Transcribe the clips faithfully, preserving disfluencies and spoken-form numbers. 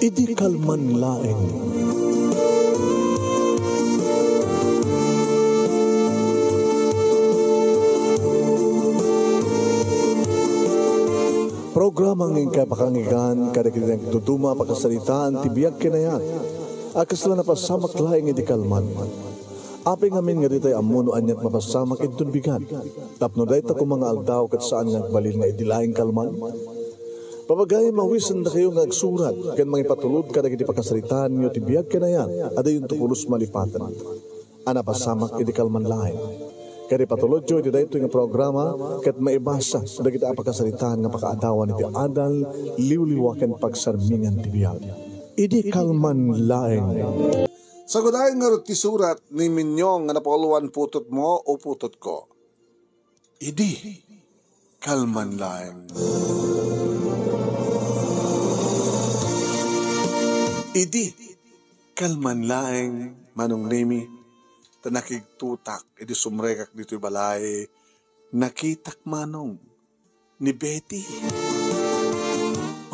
Idi kalman laeng. Programa nga inkay pakanggan kadagiti nagduduma a pakasaritaan ti biag ken ayat a kasla napasamak laeng idi kalman. Apay ngamin nga ditay ammo no aniat mapasamak inton bigat? Tapno dayta koma nga aldaw ket saan nga agbalin nga idi laeng kalman? Papagayam, awisendakayo nga agsurat ken mangipatulod kadagiti pakasaritaanyo ti biag ken ayat a dayonto pulos malipaten a napasamak idi kalman laeng. Ket ipatulodyo iti daytoy nga programa ket maibasa dagiti a pakasaritaan nga pakaadawan iti adal, liwliwa ken pagsarmingan ti biag. Idi kalman laeng. Sagudayen ngarud ti surat ni Minyong nga napauluan, putotmo o putotko. Idi kalman laeng. Idi kalman laeng, Manong Nemi, ta nakigtutak idi sumrekak ditoy balay, nakitak manong ni Betty.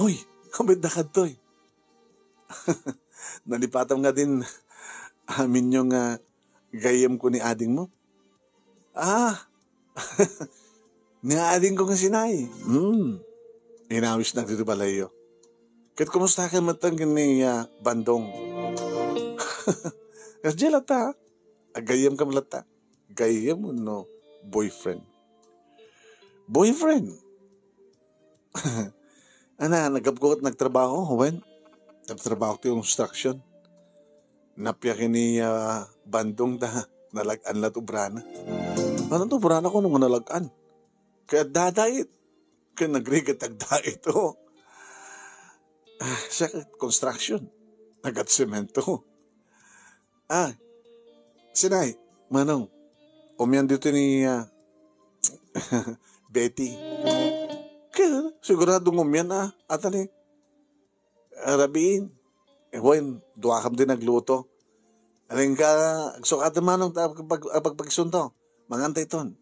Hoy, amin da kadtoy. Nalipatam nga din, aminyo nga gayyem ko ni adingmo. Ah, ni ading ko nga sinay. Hmm. Inawisnak ditoy balayyo. Ket kumusta ka met ken ni, ah, Bandong? Kasta latta, ha? Agayyem ka met latta. Gayyem wenno boyfriend? Boyfriend. Ana, nagapko ket nagtrabaho, wen? Nagtrabaho ti construction. Nappiak ni, ah, Bandong ta nalag-an la ti obrana. Ano ti obrana ko nung nalag-an? Kaya dadait. Kaya nagrigat agdait, oh. Ah, siya ket construction. Nagat semento. Ah, sinay, Manong, umian dito ni, ah, Betty. Kaya, sigurado nga umian, ah, ata ni, ah, rabiin. Eh, wen, duakam din nagluto. Aling ka, agsukat, Manong, ta pag-, pag-, pagpagsunto. Mangantay ton.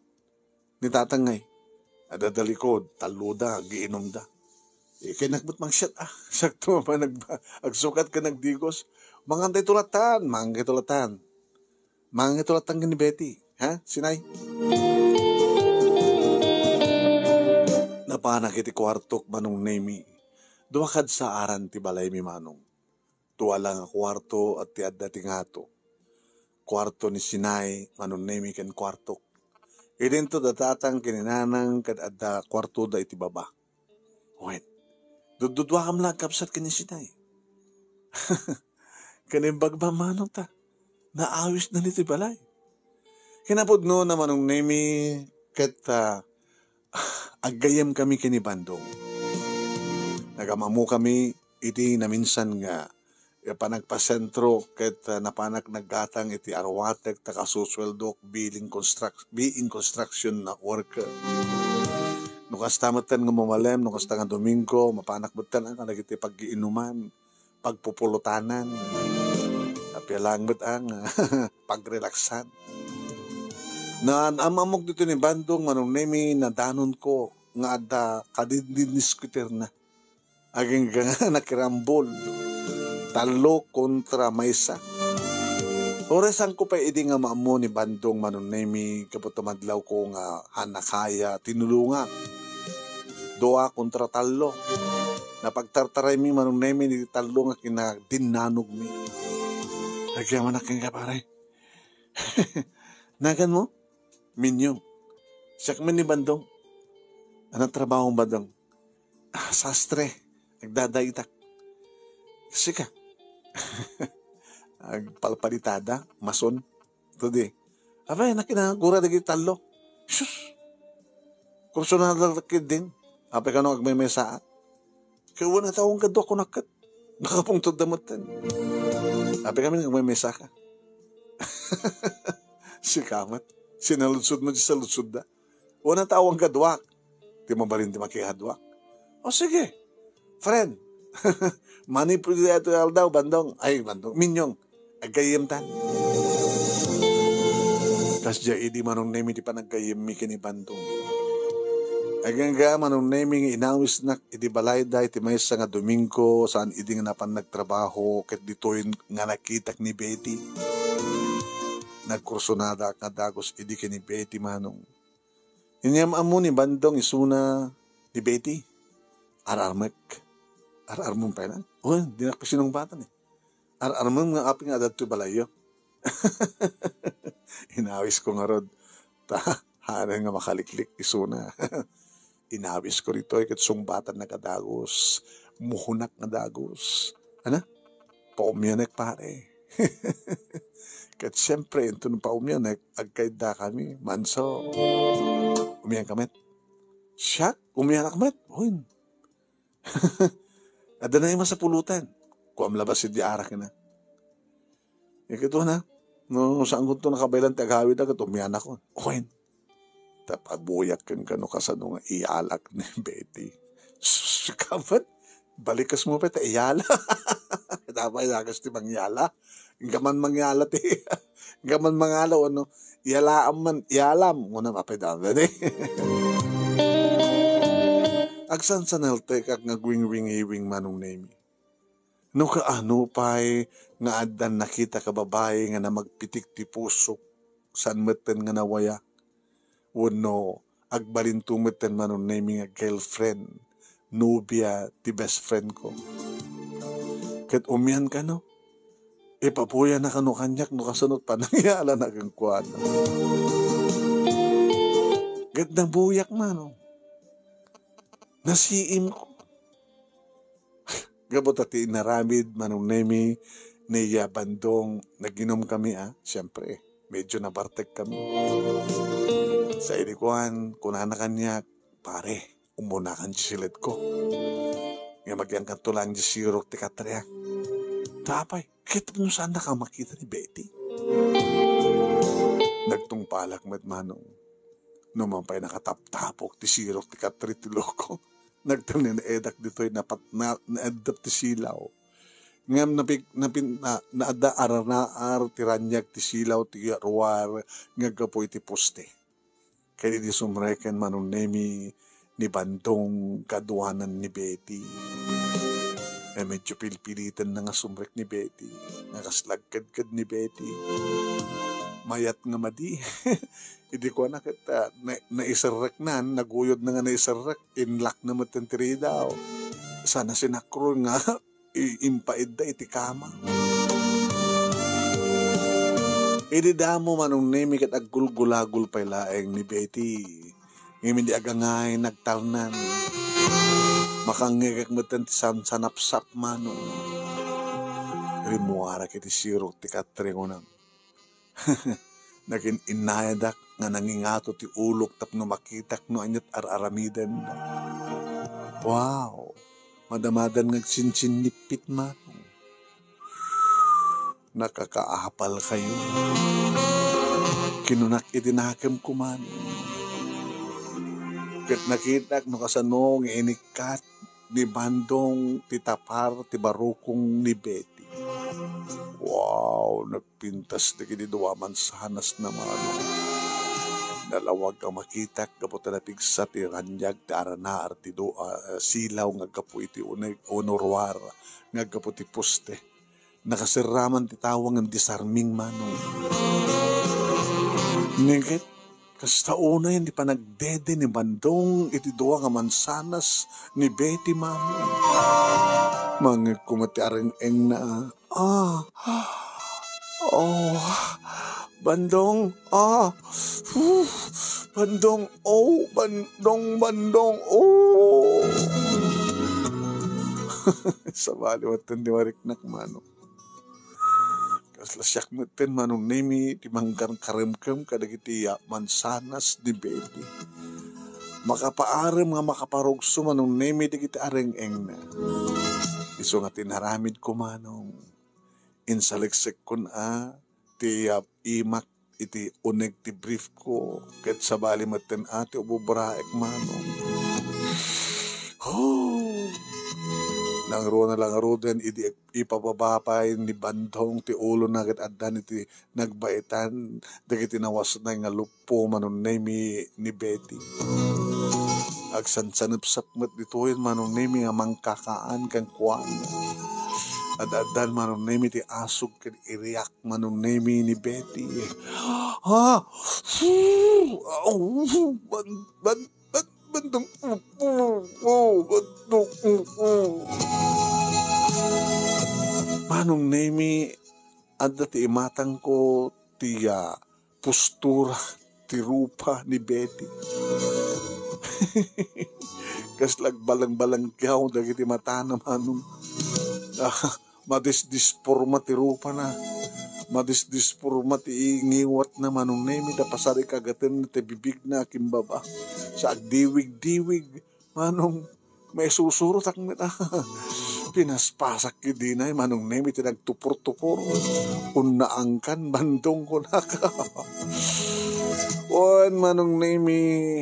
Ni Tatang ngay. Adda dalikod, talloda, agiinumda. Ikennak met mangsiat, ah. Sakto pa nagba-, agsukat ken nagdigos. Mangantay tulatan, mangantay tulatan. Mangantay tulatan ken ni Betty. Ha? Sinay? Napanak iti kuartok, Manong Nemi. Dua kad saaran ti balaymi, Manong. Dua la nga kuarto a ti adda ti ngato. Kuarto ni Sinay, Manong Nemi ken kuartok. Idinto da Tatang ken ni Nanang ket adda kuartoda iti baba. Wen, dudduduakam la agkabsat ken ni Sinay. Ken imbag mamano ta, naawisna ditoy balay. Kinapudno na Manong Nemi ket, ah, aggayyem kami ken ni Bandong. Nagam-ammo kami idi naminsan nga panagpasentro ket, ah, napanak naggatang iti aruatek ta kasusueldok biling construct-, being construction worker. No kasta metten nga mamalem, no kasta nga Domingo, mapanak metten, ah, kadagiti paggiinuman, pagpupulutanan. Apia lang met ang pagrelaksan. Naan-am-ammok dito ni Bandong, Manong Nemi, nadanonko nga adda kadindin ni scooter na. Agingga nga nakirambol. Tallo kontra maysa. Oresanko pay idi nga maammo ni Bandong, Manong Nemi, gapu ta madlawko nga hanakaya, tinulongak. Dua kontra tallo. Napagtartaraymi, Manong Nemi, ni tallo nga kinadinnanogmi. Agyamanak kenka, pare. Naganmo? Minyong. Siak man ni Bandong. Ano trabaho mo, Bandong? Ah, sastre. Nagdadaitak. Sika. Agpalpalitada, mason. Tudi. Abay, nakinagura dagiti tallo. Sus! Kursunada la ketdin. Apay kano agmaymaysaak? Kaya wala tawang kadwa kunak ket. Nakapungtod da metten. Apay kami agmaymaysaka. Sika met. Sinaludsod mo, di saludsod da. Wala tawang kaduak. Di mabalin ti makikaduak. O sige. Friend. Manipud daytoy aldaw, Bandong. Ay, Bandong. Minyong. Aggayyemtan. Kasdiay idi Manong Nemi ti panaggayyemmi ken ni Bandong. Agingga, Manong Nemi, nga inawisnak iti balayda iti maysa nga Domingo, saan idi nga napan nagtrabaho, ket ditoy nga nakitak ni Betty. Nagkursonadak nga dagus idi ken ni Betty, Manong. Inyam-ammo ni Bandong isuna ni Betty. Ar-armek. Ar-armem pay na? O, dinak pa sinungbatan eh. Ar-armem nga apay nga adda ditoy balayyo. Inawisko ngarud. Ta, haanen nga makaliklik isuna. Inawisko ditoy ket sungbatannak a dagus. Muhonak nga dagus. Ana? Paumyanek, pare. Ket siempre, inton paumyanek, agkaiddakami, Manso. Umiyanka met? Siak? Umiyanak met? Wen. Adda na masapulutan. Kuam labasit di arak na. Ket wen, no, saankonto nakabaelan ti agawid, ket umiyanakon. Wen. Ta pabuyak kenka no kasano nga iyalak ni Betty. Sus, kabat, balikas mo pa ta iyala. Tapay dakas ti mangyala. Gaman mangyala ti, gaman mangala, ano, iyalaam man, iyalam. Muna mapay dami ni. Agsansanaltek ak nga gwingwingiwing, Manong Nemi. No kaano pay nga addan nakitak a babai nga namagpitik ti pusok, saan metten nga nawaya? Wenno, agbalinto metten, Manong Nemi, nga girlfriend, nobia ti best friend ko. Ket umian kano, ipabuyanak kano kaniak no kasano ti panangyalanak kenkuana. Ket nabuyak, Manong. Nasiim ko. Gapu ta ti inaramid, Manong Nemi, ni ya Bandong, naginom kami, a, siempre, medyo nabartek kami. Sa idi kuan, kunana kaniak, "Pare, umunakan ti siledko. Nga agyangkanto laeng ti sirok ti katre, a." Ta apay, ket no saannaka a makita ni Betty? Nagtungpalak met, Manong. No man pay nakataptapok ti sirok ti katre ti loko. Nagtalinaedak ditoy napat-, na-, naeddep ti silaw. Ngem napig-, napin-, na-, naadda aranaar ti raniag ti silaw ti ruar nga aggapu iti poste. Ket idi sumreken, Manong Nemi, ni Bandong kaduanan ni Betty. E, medyo pilpiliten na nga sumrek ni Betty. Nga kasla agkedked ni Betty. Mayat nga madi. Idi kuana ket, a, na-, naiserreknan, naguyod na nga naiserrek, inlak na met ti ridaw. Sana sinakron nga i-, impaidda iti kama. Idi damo, Manong Nemi, ket aggulgulagul pay laeng ni Betty. Ngem idi agangay, nagtalnan. Makangngegek metten ti sansanapsap, Manong. Rimmuarak iti sirok ti katre, kunam. Nagin-innayadak nga nangingato ti ulok tapno makitak no aniat ar-aramiden. Wow! Madamadan nga agsinsinnippit, Manong. Nakakaapal kayo. Kinunak iti nakemko, Manong. Ket nakitak no kasano nga inikkat ni Bandong ti tapar ti barukong ni Betty. Wow! Nagpintas dagiti dua a mansanas na, Manong. Nalawag a makitak gapu ta napigsa ti raniag ti aranaar ti dua a silaw nga aggapu iti uneg, uno ruar nga aggapu ti poste. Nakaserraman ti tawa ngem disarming, Manong. Ningket, kasta unay ti panagdede ni Bandong iti dua nga mansanas ni Betty, Manong. Mangngegko met ti areng-engna. Ah. Oh. Bandong. Ah. Huh. Bandong. Oh. Bandong. Bandong. Oh. Sabali met ti mariknak, Manong. Kasla siak metten, Manong Nemi, ti mangkarkaremkem kadagiti, ah, mansanas ni Betty. Makapaarem nga makaparugso, Manong Nemi, dagiti areng-engna. Isu nga tinaramidko, Manong. Insaliksekkon a ti, ah, imak iti uneg ti brief ko, ket sabali metten a ti ububraek, Manong. Ho! Nangruana la ngaruden idi ipababa pay ni Bandong ti ulona ket addan iti nagbaetan dagiti nawasnay nga luppo, Manong Nemi, ni Betty. Agsansanepsep met ditoyen Manong Nemi nga mangkakaan kenkuana. Ad-addan Manong Nemi ti asug ken iriak Manong Nemi ni Betty. Ha? Fu! Au! Ban-, ban-, ban-, bandong, oh, oh, oh, bandong, oh, oh. Manong Nemi, adda ti imatangko ti, ah, postura, ti rupa ni Betty. Kasla agbalang-balangkiaw dagiti matana, Manong. Ah, madisdisporma ti rupana. Madisdisporma ti ngiwatna, Manong Nemi, ta pasarikagatenna ti bibigna a kimbaba. Sa agdiwigdiwig, Manong, maisusurotak met, ah. Pinaspasak idi nay, Manong Nemi, ti nagtupor-tupor. Unnaangkan, bandong, kunak. Wen, Manong Nemi,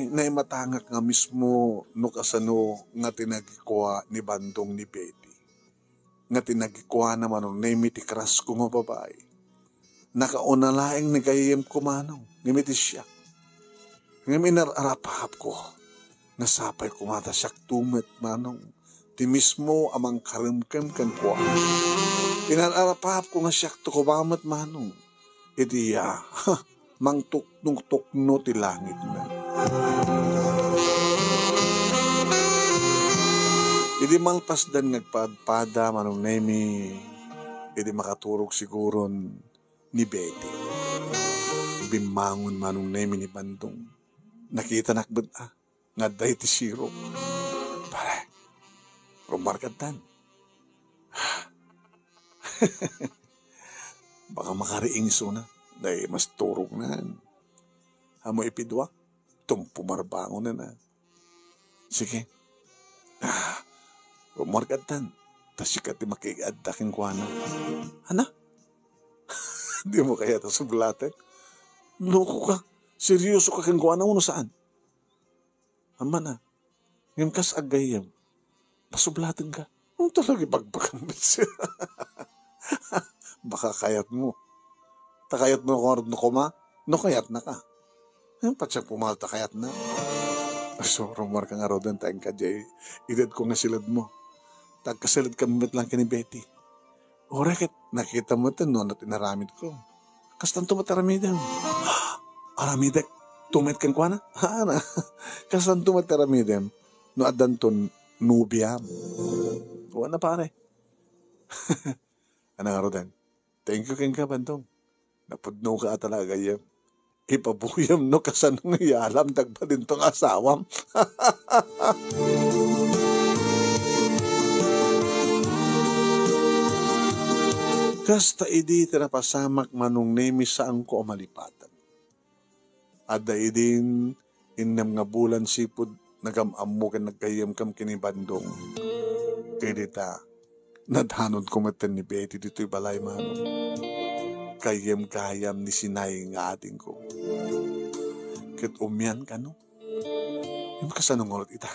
naimatangak nga mismo no kasano nga ti nagikua ni bandong ni Betty. Nga ti nagikuana, Manong Nemi, ti crush ko nga babai. Nakauna laeng ni gayyemko, Manong, ngem iti siak. Ngem inar-arapapko nga sapay koma ta siakto met, Manong, ti mismo a mangkaremkem kenkuana. Inar-arapapko nga siakto koma met, Manong, iti iya, mangtuknoktukno ti langitna. Idi malpasdan nga agpadpada, Manong Nemi, idi makaturog siguron ni Betty. Bimmangon Manong Nemi ni bandong. Nakitanak met, ah, nga adda iti sirok. Pare, rummuarkadtan. Baka makariing isuna. Dai, mas turognan. Ammo ipidua, tumpumarbangonan, ah. Sige. Ah, rummuarkadtan. Ta sika ti makiadda kenkuana. Ana? Dimo kayat a sublaten? Loko ka. Seryoso ka kenkuana wenno saan? Ammana. Ngem kas agayyem, pasublatenka. Ania talaga ibagbagam met siya? Baka kayatmo. Ta kayatmo ngarud no koma? No kayatnaka. Ngem patsa pumal ta kayatna. Aso, rummuarka ngaruden ta inka diay idadko nga siledmo. Ta agkasiledkami met laeng ken ni Betty. Uray ket nakitam met no ania ti inaramidko. Kastanto met aramidem. Aramidek to met kenkuana? Haan. Kastanto met aramidem no addanton nobiam. Wen a, pare. Ania ngaruden? Thank you kenka, bandong. Napudnoka a talaga, gayyem. Ipabuyam no kasano nga iyalam dagbalin to nga asawam. Kasta idi ti napasamak, Manong Nemi, saanko a malipaten. Adda idin innem nga bulan sipud nagam-ammo ken naggayyemkam ken ni Bandong. Ket dita, nadhanonko metten ni Betty ditoy balay, Manong. Gayyem gayam ni Sinay nga adingko. Ket umian kano? Ngem kasano ngarud ita?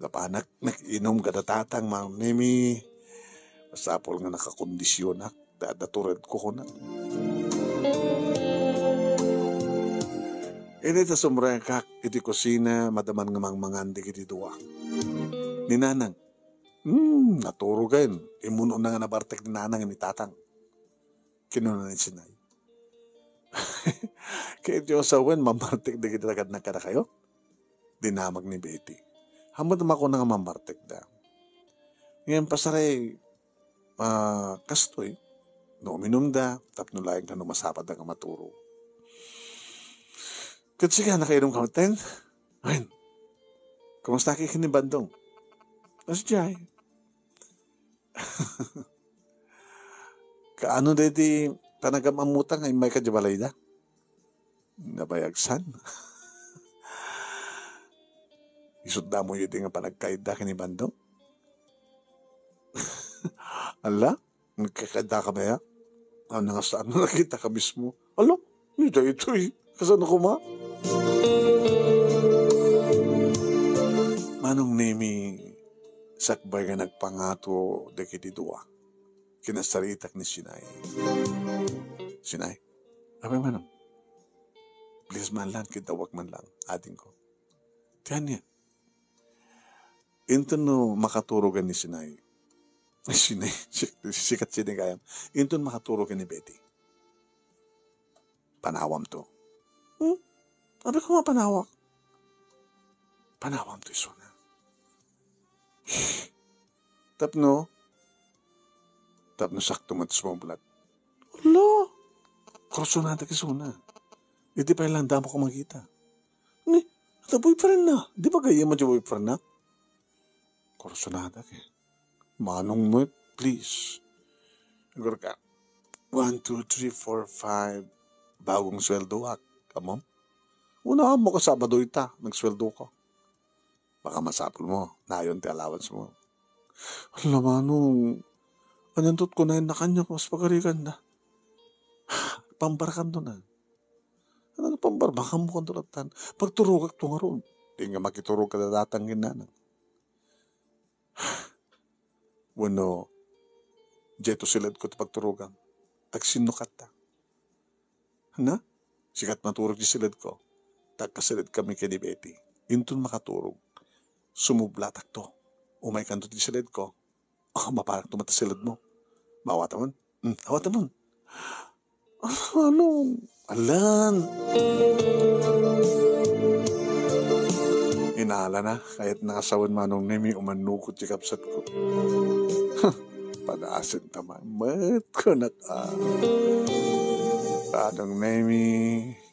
Napanak, nag-inum kada tatang, Manong Nemi. Masapul nga nakakondisionak. Da, da tured ko kuna. Idi ta sumrekak iti kusina, madaman nga mangmangan dagiti dua. Ni Nanang, "Hmm, naturogen. Immun-una nga nabartek ni Nanang ni Tatang." Kinuna ni Sinay. Ket iti sawen, mamartek dagiti ragad na kadakayo? Dinamag ni Betty. Haanmo makuna nga mamartekda. Ngem pasaray, ah, kastoy, no uminumda, tapno laeng kano masapadda nga maturog. Ket sika, nakainumka metten? Wen, kumustaki ken ni Bandong? Sadiay. Kaano daydi panagam-ammota nga immayka idiay balayda? Nabayagsan. Isut' damo idi nga panagkaidda ken ni Bandong? Ala, nagkakaidda kami, a? Ania nga saan no nakitaka mismo? Ala, ni daytoy. Kasano koma? Manong Nemi, sakbay nga nagpangato dagiti dua, kinasaritak ni Sinay. Sinay, apay, Manong? Please man lang, kidawak man lang, adingko. Ti ania? Inton no makaturogan ni Sinay. Sinay, si, sikat Sinay gayam. Inton makaturogan ni Betty. Panawam to. Hmm? Abi ko nga panawak. Panawam to isuna. Tapno, tapno sakto man to sumublat. Hala! Kursunada isuna. Iti pay lang damo ko makita. Ni, ata boyfriend na. Di ba gayam ti boyfriend na? Kursunada ke. Manong met, please. Siguro ka, one, two, three, four, five. Bagong sweldo ak. Kamom? Una mo ka Sabado ita, nagsweldo ko. Baka masapul mo, nayon ti allowance mo. Hala, Manong, anian tot kunaen na kaniak, mas pagarikan na. Pambarakan to na. Ano nga pambarbakan mo kanto latan? Pagturogak to ngarud. Di nga makiturog ka datang ginana. Wenno, diay to siled ko ti pagturogam. Agsinnukatta. Na? Sikat maturog ti siled ko. Tagkasiled kami ken ni Betty. Inton makaturog, sumublatak to. Umay kanto ti siled ko. Ah, maparak to mata siled mo. Mawata man. Hmm, awata man. Ah, ano? Alan. Inala na, kayat nakasawen Manong Nemi umannugot ti kabsat ko. Padasen ta man, met ko naka. Manong Nemi,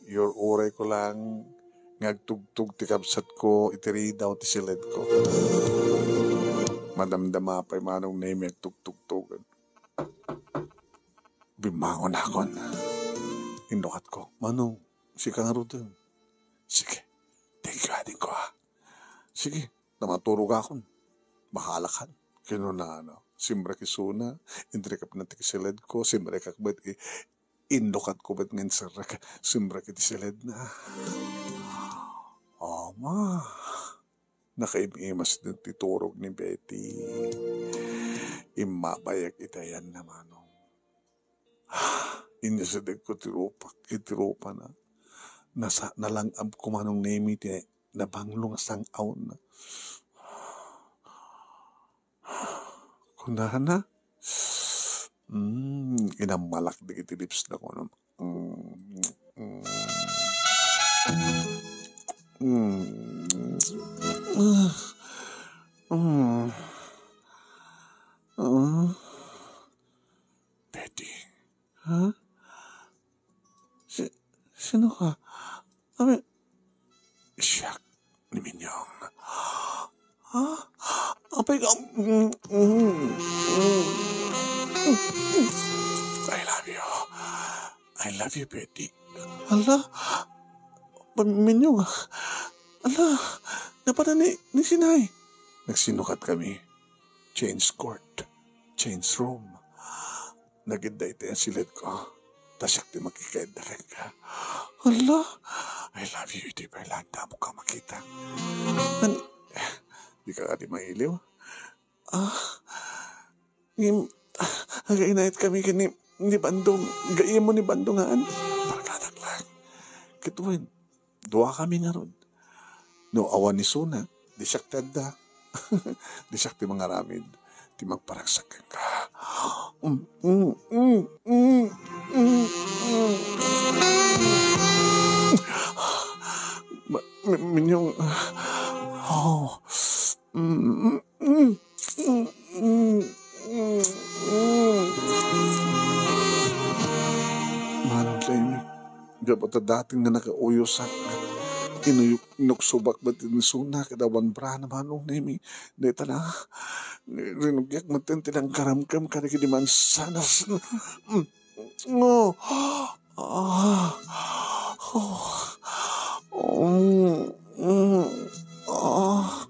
your uray ko lang, nga agtugtog ti kabsat ko, iti ridaw ti siled ko. Madamdama pay Manong Nemi agtugtugtogan. Bimmangon akon. Innukat ko, Manong, sika ngaruden. Sige. Thank you, ading ko, ah. Sige, ta maturog akon. Bahala kan. Kinunana. Simrek isuna, intrikap na ti siled ko, simrekak met i-, innukat ko met nga inserrek, simrek iti siled na. Ama. Nakaim-imas ti turog ni Betty. Immabayak iti ayanna, Manong. Inyasideg ko ti rupak, iti rupana. Nasa-, nalang-ab ko Manong Nemi ti nabanglo nga sang-awna. Kunana, mm, inammalak dagiti lips na kuno. Mm, mm, mm, mm, mm. Betty. Ha? Si-, sino ka? Ami-, siak ni Minyong. Ha? Apay ka? Mm, mm, mm. I love you. I love you, Betty. Hala? Pa-, Minyong, ah. Hala? Napanan ni, ni Sinay? Nagsinukat kami. Change court. Change room. Nagidda iti siled ko. Ta siak ti makikayatda kenka. Hala? I love you, iti pay lang damo ka makita. An-, di ka kadi mailiw? Ah, ngem, againayat kami ken ni, ni Bandong. Gayyemmo ni Bandong, haan? Barkadak lang. Ket wen, dua kami ngarud. No awan isuna, di siak ti adda. Di siak ti mangaramid, ti magparagsak kenka. Mm, mm, mm, mm, mm, mm. Ma-, mi-, Minyong. Oh. Mm, mm, mm, mm, mm, mm. Manong Nemi, gapu ta datin nga nakauyosak, inuyok-, inuksubak met ti insuna ket awan bra na Manong Nemi. Dayta na, rinugiak met ti nangkaremkem kadagiti mansanas. Mm. Oh. Ah. Oh. Mm. Mm. Ah.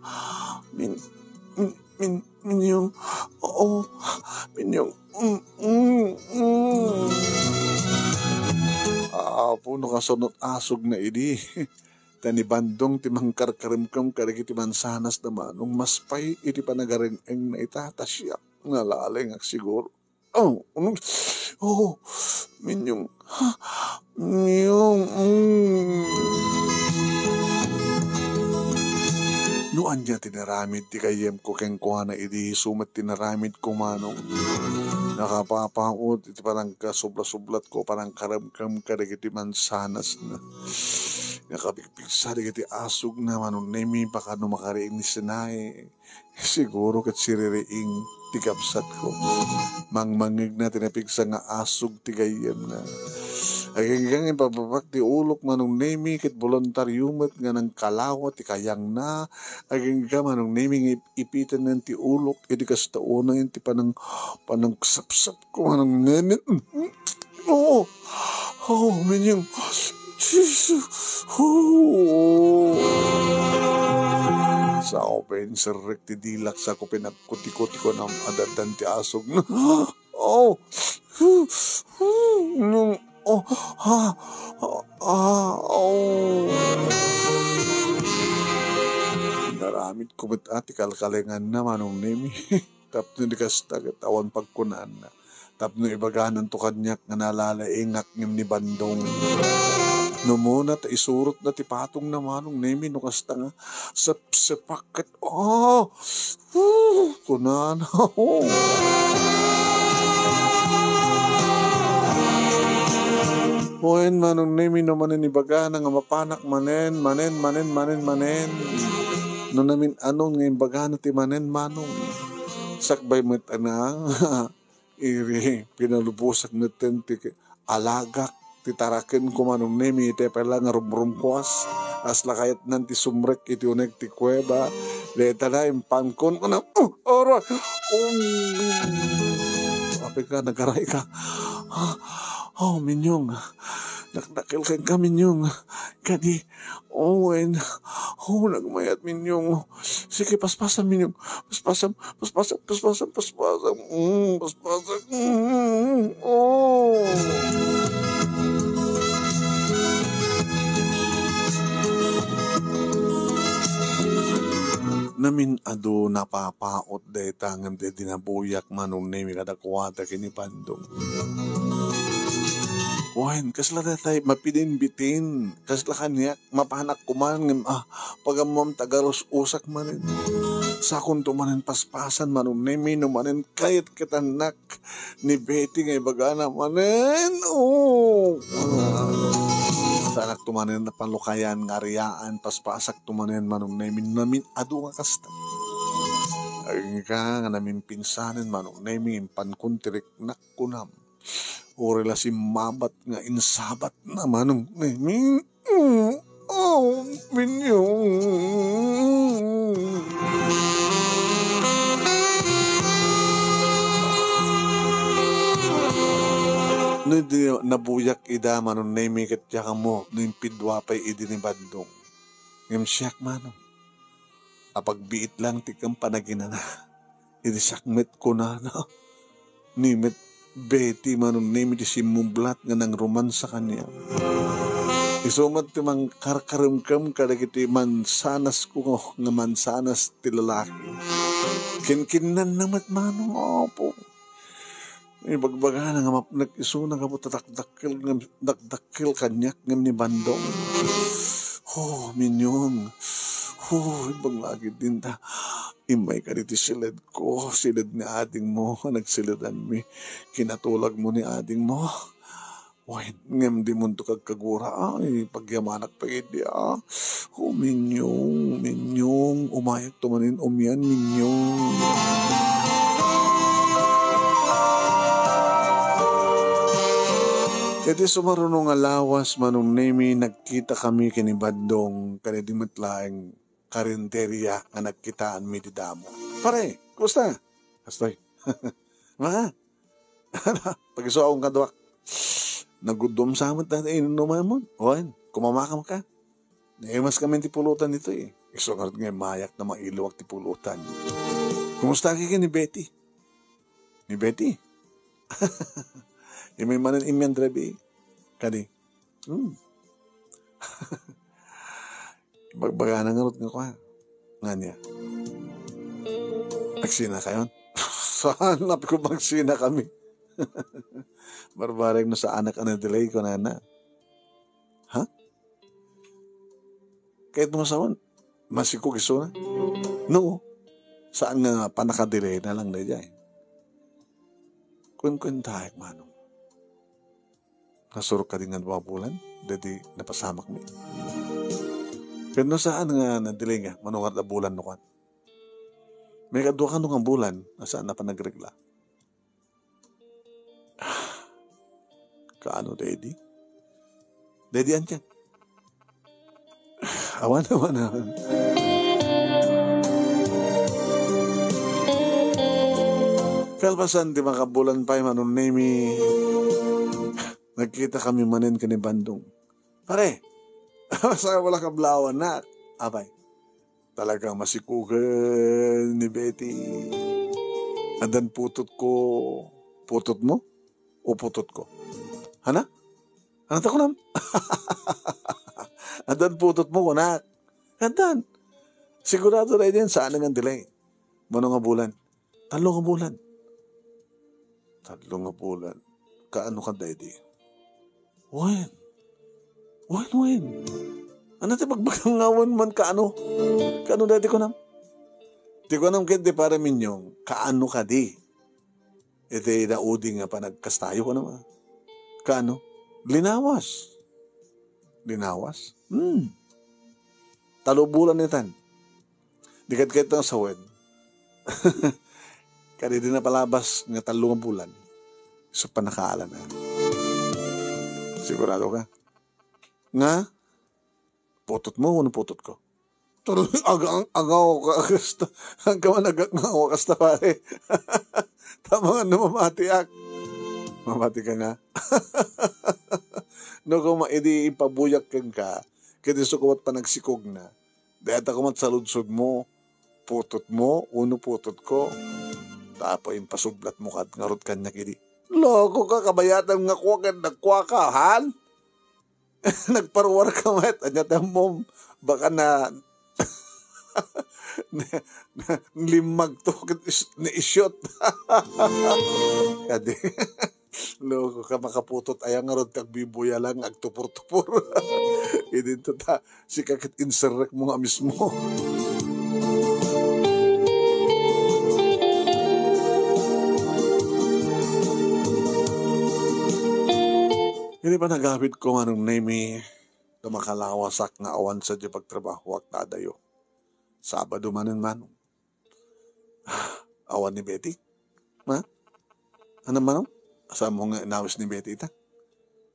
Min-, min-, min-, Minyong. Oh. Minyong. Mm, mm, mm. Apo, no kasano asugna idi. Ta ni Bandong ti mangkarkaremkem kadagiti mansanas da Manong, mas pay iti panagareng-eng na ita, ta siak nalalengak siguro. Oh, ano? Oh, Minyong. Minyong. Mm. No ania ti naramid ti gayyemko kenkuana idi isu met ti naramidko, manong. Nakapapaut iti panangkasublasublatko, panangkaremkem kadagiti mansanasna. Nakapigpigsa dagiti asugna, Manong Nemi, baka no makariing ni Sinai. Siguro ket siririing ti kabsatko. Mangmangngegna ti napigsa nga asug ti gayyemna. Aginggang ipapapak ti ulok, Manong Nemi, ket boluntario met nga nangkalawa ti kayangna. Agingga, Manong Nemi, nga ip-, ipitennen ti ulok, idi kasta unay ti panang-, panangsapsapko, Manong Nemi. Oo. Oh, Minyong. Jesus. Oh. Sao pay inserrek ti dilak, sako pay nagkutikutiko nam adaddan ti asugna. Oh. Minyong. Oh. Ah. Ah. Oh. Naramidko met a ti kalkalenganna, Manong Nemi. Tapno di kasta ket awan pagkunana. Tapno ibagananto kaniak nga nalalaingak ngem ni Bandong. No muna ta isurotna ti patongna, Manong Nemi, no kasta nga sepsepak ket, "Ah! Uh," kunana. Wen, Manong Nemi, no manen ibagana nga mapanak manen, manen, manen, manen, manen. No namin-anon nga imbagana ti manen, Manong. Sakbay met a na, iri, pinalubosak metten ti alagak, ti tarakenko, Manong Nemi, iti pay la nga rumrumkuas. Kasla kayatnan ti sumrek iti uneg ti kuweba. Dayta na, impankon, kuna, "Oh, aray! Oh, apay ka, nagaray ka? Ah, oh, Minyong. Dakdakkel kenka, Minyong. Kadi, oh, wen. Oh, nagmayat, Minyong. Sige, paspasam, Minyong. Paspasam, paspasam, paspasam, paspasam. Mm, paspasam. Mm, oh." Namin-adu, napapaut dayta ngem daydi nabuyak, Manong Nemi, kadakuada ken ni Bandong. Wen, kasla daytay mapidin-bitin, kasla kaniak, mapanak koman ngem, ah, pagammom ta agarus-usak manen. Sakonto manen paspasan, Manong Nemi, no manen kayat ket annak ni Betty nga ibagana manen. Oh. Saanakto manen a palukayan nga ariaan, paspasak to manen, Manong Nemi, namin-adu nga kasta. Agingga nga namin pinsanen, Manong Nemi, impankon ti riknak kunam. Uray la simmabat nga insabatna, Manong Nemi. Mm, oh, Minyong. No idi nabuyak ida, Manong Nemi, ket diak ammo no impidua pay idi ni Bandong. Ngem siak, Manong, apagbiit lang ti ken panaginana. Idi siak met kunana, ni met Betty, Manong Nemi, ti simmublat nga nangromansa kaniak. Isu met ti mangkarkaremkem kadagiti mansanasko nga mansanas ti lalaki. Kinkinnanna met, Manong, Apo. Ibagbagana nga mapnek isuna gapu ta dakdakkel ngem dakdakkel kaniak ngem ni Bandong. Oh, Minyong. Oh, imbag lagi dinta. Immay kadi ti siledko, siled ni adingmo nga nagsilidanmi. Kinatulagmo ni adingmo. Wen, ngem dimonto kagkagura, ay, pagyamanak pay idi, ah. Oh, Minyong, Minyong, umayakto manen umian, Minyong. Iti sumaruno nga lawas, Manong Nemi, nagkitakami ken ni Bandong, kadaydi met laeng karinderia nga nagkitaanmi idi damo. Pare, kumusta? Kastoy. Maka? Pagisuaon ka, duak. Naguddom sa met dayta inunomanmo. Wen, kumamakam ka. Naimas kami ti pulutan ditoy. Isu ngarud nga mayak na mailuwak ti pulutan. Kumusta ka ken ni Betty? Ni Betty? Immay manen immian ti rabii. Kadi. Hmm. Ibagbagana ngarud nga kua. Nga niya. Agsina kayon? Saan? Apay ko magsina kami. Barbareng no saanak a na-delay, kunana. Ha? Kayatmo nga sawen, Masikog isuna? No. Saan nga pannakadelayna lang daydiay? Kuenkuentaek, Manong. Nasurok kadi nga dua bulan, daydi napasamakmi. Ket no saan nga nadelay nga, mano nga adda bulan no kuan. May kadua kano nga bulan, a saan a panagregla. Kaano daydi? Daydi antian. Awan, awan, awan. Kalpasan ti makabulan pay, Manong Nemy, nagkita kami manen ken ni Bandong. Pare, basta wala kablawan na. Apay, talagang masikugen ni Betty. Addan putotko. Putotmo? O putotko? Hana? Hana ta kunam? Addan putotmo, kunak. Addan. Sigurado na idian, saan nga delay. Mano nga bulan? Tallo nga bulan. Tallo nga bulan. Kaano ka, Daddy? Wen? Wen, wen? Ania ti bagbagam nga wen man kaano? Kaano, Daddy, kunam? Ti kunam ket ti pare Minyong, kaano kadi? Iti naudi nga panagkastayo, kunam a? Kaano? Linawas. Linawas? Hmm. Tallo bulan itan. Di kadkadto nga sawen. Kadi di napalabas nga tallo nga bulan. So, pannakaalan na. Sigurado ka? Nga? Putotmo wenno putotko? Tuloy, agang-, agaw ka, kasta. Ang ka man, agang-, agaw ka, kasta, pare. Tama nga, no, mamatiak. Mamati ka nga. No, kung ma-, idi ipabuyak kenka, ket isu kumat panagsikog na. Dayta kumat saludsodmo, putotmo wenno putotko. Tapno impasublatmo kad-, ngarud kaniak idi. Loko ka, kabayatan nga kua ket nagkuaka, han? Nagparuar ka met, ania ti ammom? Baka na, na, na, limmag to, ket is-, ni-shot. Kadi. Loko ka, makaputot aya ngarud, kagbibuya lang, agtupor-tupor. Idinto ta, sika ket inserrekmo nga mismo. Idi panagawidko, Manong Nemy, ta makalawasak nga awan sadiay pagtrabahoak ta adayo. Sabado manen, Manong. Awan ni Betty? Ha? Ano, Manong? Saan mo nga inawis ni Betty ita?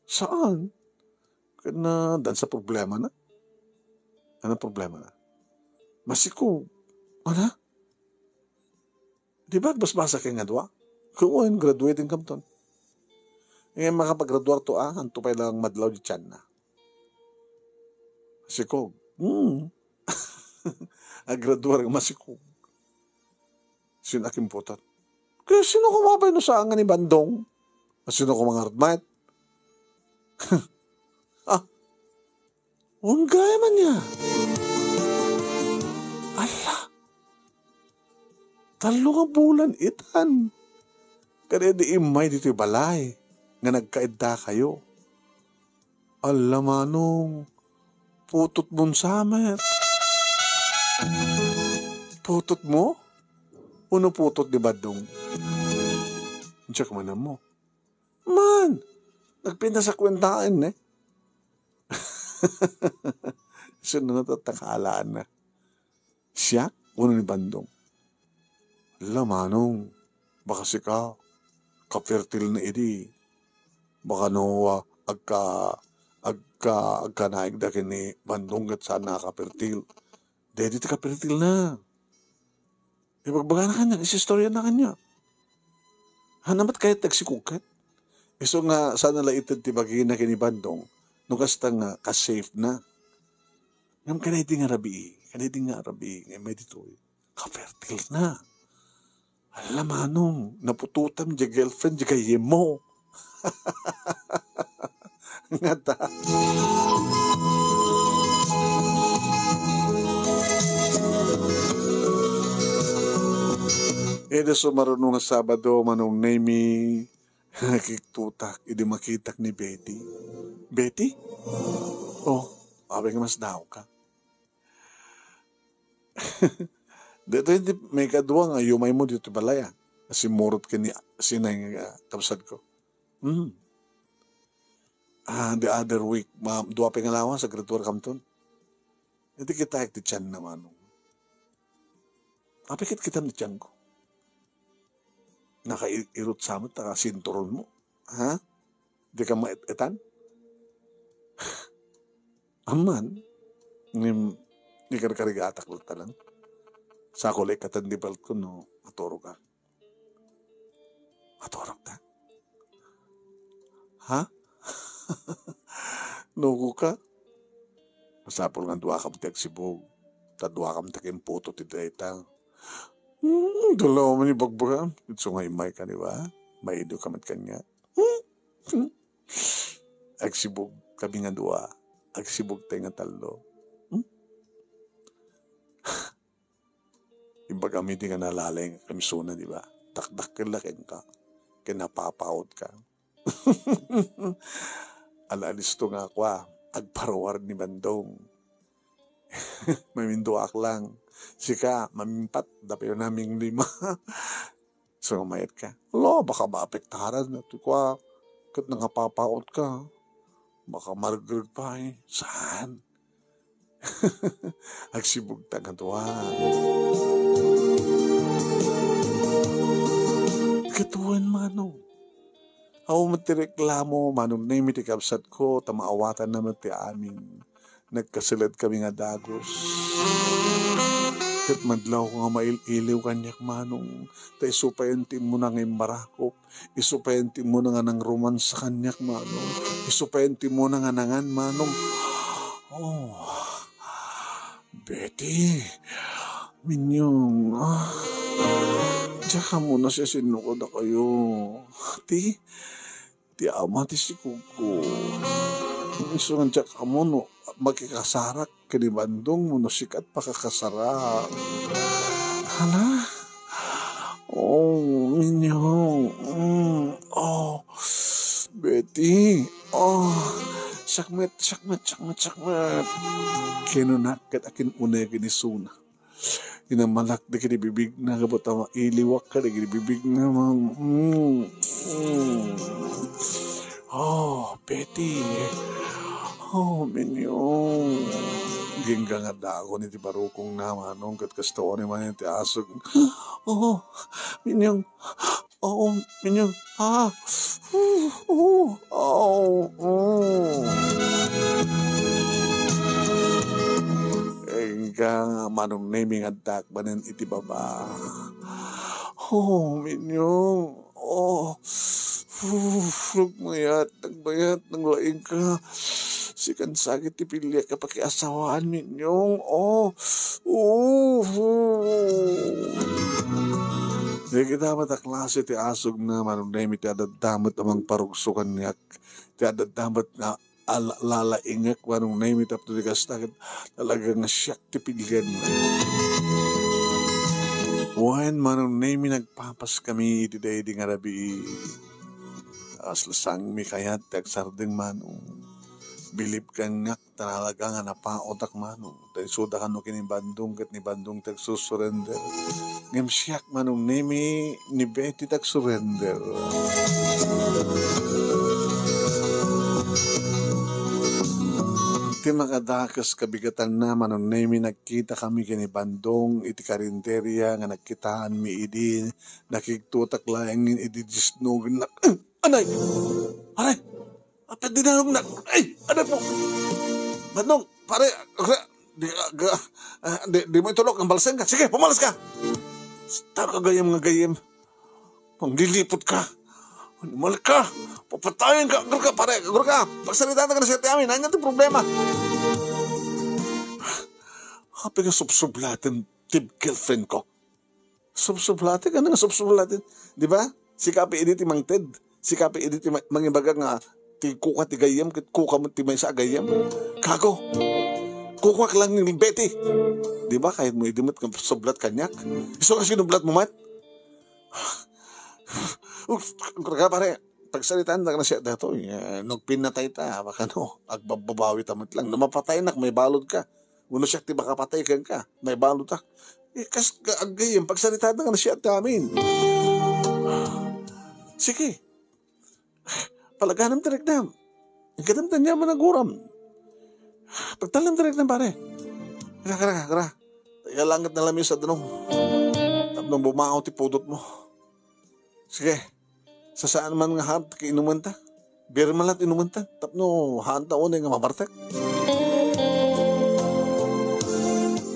Saan? Ket na, dan sa problema na. Ano problema na? Masiko. Ano? Di ba, basbasa kay nga dua? Kung graduating kamton. Eh, makapaggraduar to, ah, anto pay lang madlaw di tiyan na. Sikog. Hmm. Agraduar nga masikog. Sino a kimputat? Kaya sino kumapay no saan nga ni Bandong? Sino kumangarad, mate? Ah, unggay man niya. Ala, tallo nga bulan itan. Kada di immay ditoy balay nga nagkaidda kayo. Alla, Manong, putotmon sa met. Putotmo? Uno putot ni Bandong? Diak man ammo. Man, nagpintas a kuentaen, eh. Sino na tattakalaan na? Siak wenno ni Bandong? Ala, Manong, baka sika, kapertil na idi. Baka no, ah, agka-, agka-, agkanaigda ken ni Bandong ket saan a kapertil. Daydi ti kapertil na. Ibagbagana kaniak, isistorya na kaniak. Haan met kayat ti agsikog ket? Isu nga saan a la ited ti bagina ken ni Bandong, no kasta nga kas-safe na. Ngem kadaydi nga rabii, kadaydi nga rabii nga immay ditoy, kapertil na. Ala, Manong, naputotam diay girlfriend diay gayyemmo. Ngata. Idi sumaruno nga Sabado, Manong Nemy, nakiktutak idi makitak ni Betty. Betty? Oh, apay nga masdaawka? Daytoy ti maikadua nga yumaymo ditoy balay, ah. Simmurot ken ni Sinay nga kabsatko. Hmm. Ah, the other week, ma-, dua pay nga lawas, agriduar kamton. Iti kitaek ti tianna, manong. Apay ket kitam ti tianko? Nakairot sa met ta sinturonmo. Ha? Di ka maet-etan? Amman, ngem, ikarkarigatak latta lang. Sako la ikatan di paltko no, maturog ka. Maturog ka? Ha? Nugo ka? Masapul nga duakam ti agsibug, ta duakam ti kimputo ti dayta. Hmm, dalaw man ibagbagam. Itso nga imay ka, di ba? Maido ka met kanya. Hmm? Hmm? Agsibug kami nga dua. Agsibug tayo nga tallo. Hmm? Imbagam idi nga nalaleng kami suna, di ba? Dakdakkel la kenka. Ken napapaot ka. Ala-alisto nga ako, ah. Agparuar ni Bandong. Maminduak lang. Sika, mamimpat, dapayo naming lima. So, mayat ka. Ala, baka maapektaran na to kwa. Ket nangapapaot ka. Baka maregreg pa eh. Saan? Agsibugta nga dua. Katuan, manong. Awan met ti reklamo, Manong Nemi ti kabsatko, ta maawatanna met ti amin. Nagkaseled kami nga dagus. Ket madlaw nga mail-iliw kaniak, manong, ta isu payen ti immuna nga immarakop, isu payen ti immuna nga nangromansa kaniak, manong, isu payen ti immuna nga nangan, manong. Oh, Betty, Minyong, ah, diak ammo no siasino kadakayo. Ti, ti ama ti sikugko. Isu nga diak ammo no makikasarak ken ni Bandong wenno sika ti pakakasarak. Hala? Oh, Minyong. Mm, oh, Betty. Oh, siak met, siak met, siak met, siak met. Kinunak ket akin-uneg ni suna. Inamalak dagiti bibigna, gapu ta mailiwak ka dagiti bibigna, ma-, mm, mm. Oh, Betty. Oh, Minyong. Gingga nga dagon iti barukongna, manong, ket kasta unay manen ti asog. Oh, Minyong. Oo, Minyong. Ah. Oo, oo, oo. Inka nga Manong Nemi nga addak manen iti baba. Oo, Minyong. Oo. Uf, nagmayat, nagmayat, naglaing ka. Sikan sakit ti piliak nga pakiasawaan, Minyong. Oo. Oo. Dagita met a klase ti asogna, Manong Nemi, ti adda met a mangparugso kaniak. Ti adda met nga ala-, lalaingek, Manong Nemi, tapno di kasta ket talaga nga siak ti pilianna. Wen, Manong Nemi, nagpapas kami iti daydi nga rabii. Aslasangmi kayat ti agsardeng, Manong. Bilib kaniak ta talaga nga napaotak, Manong. Ta isuda kano ken ni Bandong ket ni Bandong ti agsusurrender. Ngem siak, Manong Nemi, ni Betty ti agsurrender. Ti makadakes kabigatanna, Manong Nemi, nagkita kami ken ni Bandong iti karinderia nga nagkitaanmi idi nakigtutak laeng idi disnogennak. Anay! Aray! Apay dinarumnak? Ay, anak mo! Manong, pare, agra, di, agra, ah, di, di mo itulok ang balseng ka. Sige, pumalas ka! Basta ka gayam nga gayam. Manglilipot ka. Animal ka. Papatayan ka. Agra ka, pare. Agra ka. Pagsalitaan ka na sa amin. Ano yung problema? Happy ka subsublatin, tib girlfriend ko. Subsublatin? Ano nga subsublatin? Di ba? Si Kapi idi ti mangted. Si Kapi idi ti ma-, mangibaga nga ti kuka ti gayyem, ket kuka mo ti maysa a gayyem. Kako. Kukuak lang ni Betty. Di ba? Kahit mo idi met nga sublat kaniak. Isu nga sinublat mo met. Uf, ka pare. Pagsalitaan da na siya datoy. Eh, nagpinatay ta, baka no, agbabbabawi ta met lang. No mapatay nak, may balod ka. Wenno siak ti makapatay kenka, naibalutak. Eh, kas, ka, aggayem, pagsaritada nga siak ti amin. Sige, palaganem ti riknam. Inkadem ti aniaman a guram. Pagtalem ti riknam, pare. Kara, kara, kara. Iyalanget na lami sa danum. Tapno bumao ti pudot mo. Sige, sasaan man nga haanta ket inumenta. Beer man la't inumenta. Tapno haanta unay nga mabartek.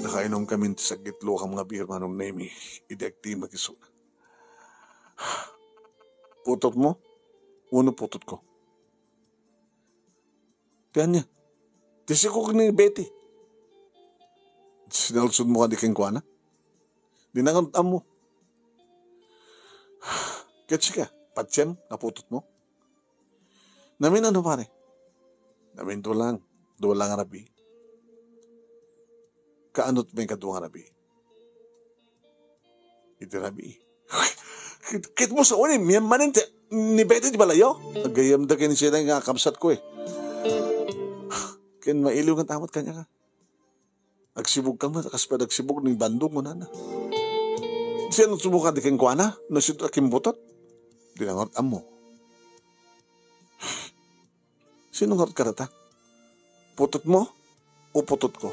Nakainumkamin ti saggitlukam nga beer, Manong Nemi. Idi agtimag isuna. Putotmo? Wenno putotko? Ti ania? Ti sikog ni Betty. Sinaludmo kadi kenkuana? Di na ngarud ammo. Ket sika, patiem nga putotmo? Namin ano, pare? Namin dua lang. Dua lang a rabii. Kaanot may kadua nga rabii? Iti rabii. Ket, ket mo sa unim, yan manen ti, ni Betty ti balayo? Aggayemda ken ni Sinay nga kabsatko, eh. Ken mailiw nga tamot kaniaka. Agsibog ka met, kas pay agsibog ni Bandong, kunana. Siya nagsumuka di kenkuana, no siya akin butot. Di na ngarud ammo. Sino ngarud kadata? Putotmo o putotko?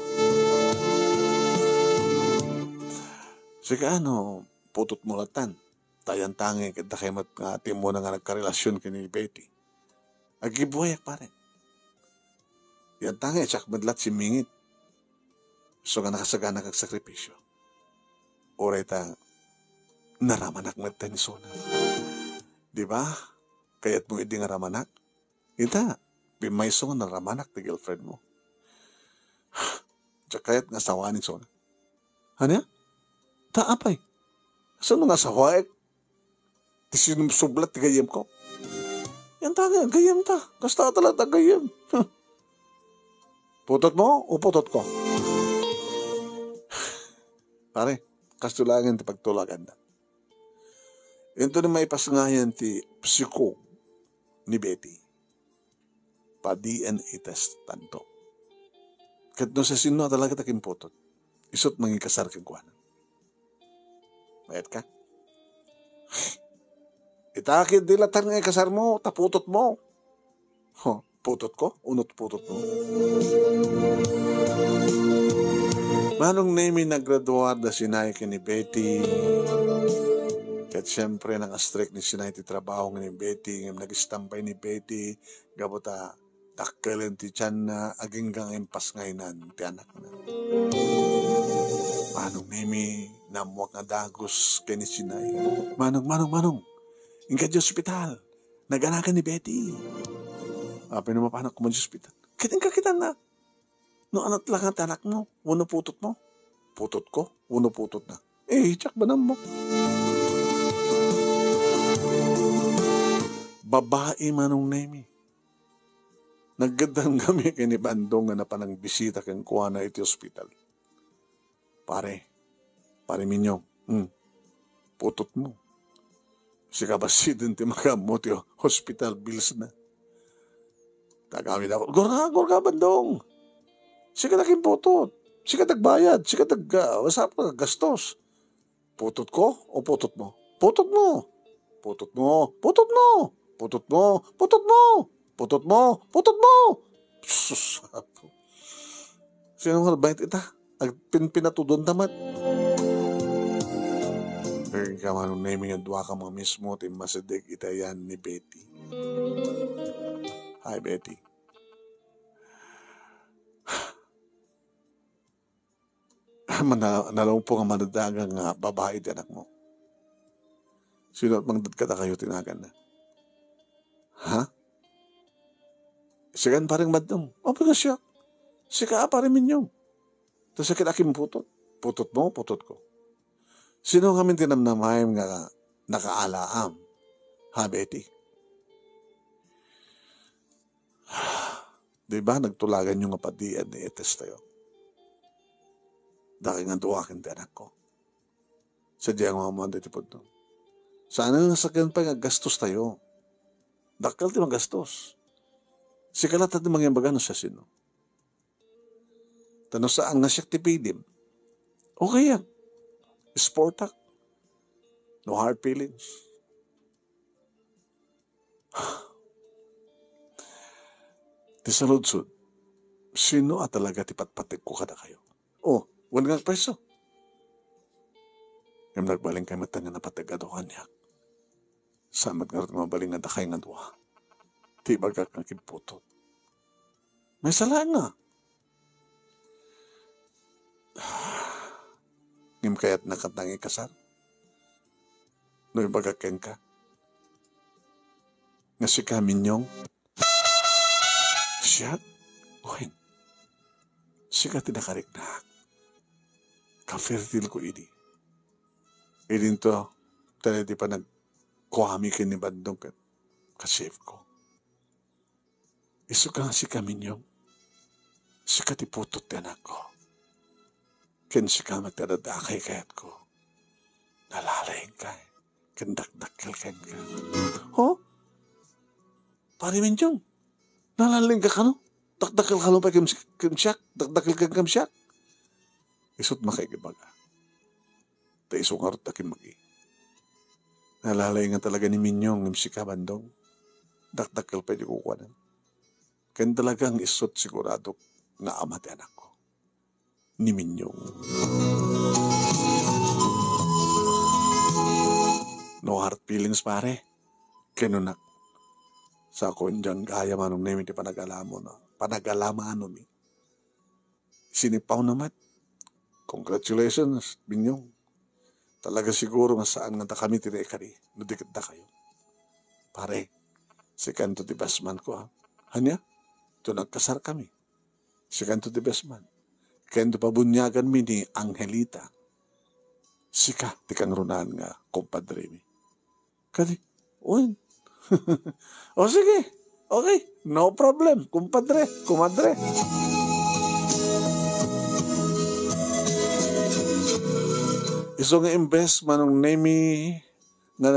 Sika, ano, putotmo latan. Ta yantangay ket dakay met nga timmuna nga nagkarelasion ken ni Betty. Aggibuayak, pare. Yantangay, siak met la't simmingit. Isu nga nakasaganak agsakripisio. Uray ta, naramanak met ta ni Sona. Di ba? Kayatmo idi nga ramanak? Ita, pimmayso nga naramanak ti girlfriend mo. Diak kayat nga asawaan ni Sona. Ania? Ta apay? Kasano nga asawaek? Ti sinubsublat ti gayyemko. Yantangay, gayyemta. Kasta talaga gayyem. Huh. Putotmo o putotko? Pare, kastoy laeng ti pagtulaganda. Inton maipasngayan ti psiko ni Betty, pa-D N A test tanto. Ket no siasino a talaga ti akin putot, isu't mangikasar kenkuana. Mayat ka? Ita ket di latta nga ikasarmo, ta putotmo. Ho, putotko? Uno't putotmo? Manong Nemi, nagraduar da Sinay ken ni Betty. Ket siempre, nang-astrek ni Sinay ti trabaho ken ni Betty, ngem nagistambay ni Betty, gapu ta dakkelen ti tianna, agingga nga impasngaynan ti anakna. Manong Nemi, naammoak nga dagus ken ni Sinay. Manong, manong, manong! Inka di ospital! Naganakan ni Betty! Apay no mapanak koma di ospital? Ket inka kitanna. No anat la nga ti anakmo, wenno putotmo? Putotko, wenno putotna? Eh, diak man ammo. Babai, Manong Nemi. Naggaddam kami ken ni Bandong nga napan nangbisita kenkuana iti ospital. Pare, Pare Minyong, hmm, putotmo. Sika bassiden ti makaammo ti hospital bills na. Tagami na, gorga, gorga, Bandong. Sika naging putot. Sika nagbayad. Sika nag-, ah, masapul gastos. Putotko o putotmo? Putotmo. Putotmo. Putotmo. Putotmo. Putotmo. Putotmo. Putotmo. Sus, apo. Sino nga nagbayad ita? Agpinpinatudon ta met. Kaya ka, Manong Nemi, nga dua ka nga mismo ti masideg ita yan ni Betty. Hi, Betty. Mana-, nalungpo nga manadaga nga babai ti anakmo. Sino at mangdad kadakayo ti naganna? Ha? Sikan, Pareng Bandong. Apay nga siak? Sika a, Pare Minyong. Ta siak ket akin putot. Putotmo, putotko. Sino ngamin ti namnamaem nga nakaalaam? Ha, Betty? Di ba, nagtulaganyo nga pa-D N A test tayo? Dakay nga dua ken ti anakko. Sadiay nga maammoan daytoy pudno. Saan nga sakyan pay nga aggastos tayo? Dakkel ti magastos. Sika latta ti mangimbaga no siasino. Ta no saan nga siak ti pilim, okayak. Sportak. No hard feelings. Ti saludsod, sino a talaga ti patpategko kadakayo? O, wen nga agpayso. Ngem nagbalinkayo met nga napateg a dua kaniak. Saan met ngarud nga mabalin nga dakay nga dua ti ibagak nga agimputot. Maysa laeng nga. Ngem kayatna kanta nga ikasar? No ibagak kenka nga sika, Minyong, siak? Wen, sika ti nakariknak. Ka-fertile ko idi. Idinto, ta di panagkuami ken ni Bandong ket ka-safe ko. Isu ka nga sika, Minyong. Sika ti putot ti anakko. Ken sika met ti adda dakay kayatko. Nalalaingka, eh. Ken dakdakkel kenka. Ho? Pare Minyong, nalalaingka kano? Dakdakkel kano pay ken, ken siak? Dakdakkel ken ken siak? Isut makaigibaga. Ta isu ngarud ti kimmagi. Nalalaing nga talaga ni Minyong ngem sika, Bandong. Dakdakkel pay ti kukuanan. Ken talagang isut siguradok nga ama ti anakko. Ni Minyong. No hard feelings, pare. Kinunak. Sa ko, indian gaya manong nemi ti panagalamon, no? Panagalamanomi. Sinipawna met. Congratulations, Minyong. Talaga siguro nga saan nga dakami ti naikari no di ket dakayo. Pare, sikanto ti best man ko, ha? Ania? Ito nagkasar kami. Sikanto ti best man. Kento pabuniaganmi ni Angelita. Sika ti kangrunaan nga kumpadremi. Kadi, wen. O sige. Okay. No problem, kumpadre, kumadre. Isu nga imbes manong nemi nga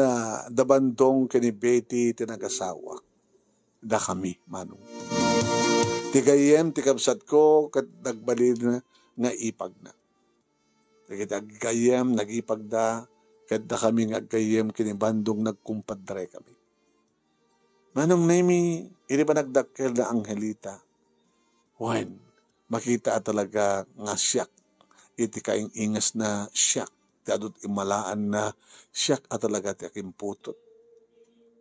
da Bandong ken ni Betty ti nagasawak. Dakami, manong. Ti gayyem ti kabsatko ket nagbalin nga ipagna. Dagiti aggayyem, nagipagda, ket dakami nga aggayyem ken ni Bandong nagkumpadrekami. Manong Nemi, idi panagdakkel da Angelita, wen, makita a talaga nga siak iti kaing-ingasna, siak ti adu ti immalaanna, siak a talaga ti akimputot.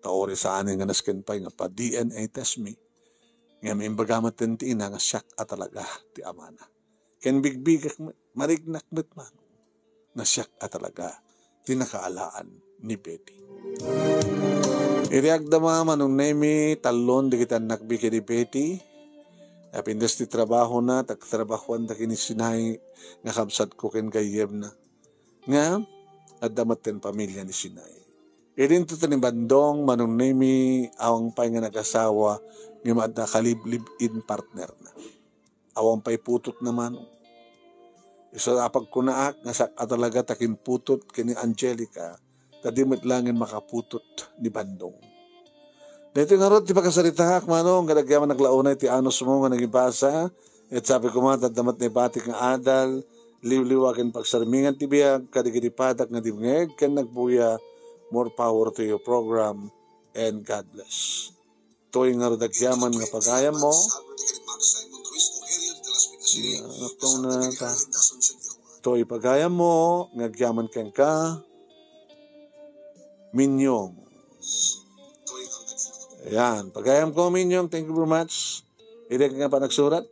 Ta uray saanen nga nasken pay nga pa-D N A test mi, ngem imbaga met ti ina nga siak a talaga ti amana. Ken bigbigak met, mariknak met man nga siak a talaga ti nakaalaan ni Betty. Iriagda ma, Manong Nemi, tallon dagiti annakmi ken ni Betty. Napintas ti trabahona, tagtrabahuanda ken ni Sinay nga kabsatko ken gayyemna. Nga, adda met ti pamilia ni Sinay. Idinto ti ni Bandong, Manong Nemi, awan pay nga nagasawa, ngem adda ka-live-in partnerna. Awan pay putotna, Manong. Isu a pagkunaak nga siak a talaga ti akimputot ken ni Angelica, ta di met laeng makaputot ni Bandong. Daytoy ngarud ti pakasaritaak, Manong, nga agyaman naglaunay ti anusmo nga nangibasa, ket sabi koma, adda met naibatik nga adal, liwliwa ken pagsarmingan ti biag kadagiti padak nga dimngeg ken nagbuya. More power to your program, and God bless. Toy ngarud agyaman nga pagayammo. Toy pagayammo nga agyaman kenka, Minyong. Ayan, pagayamko, Minyong. Thank you very much. Iti nga panagsurat.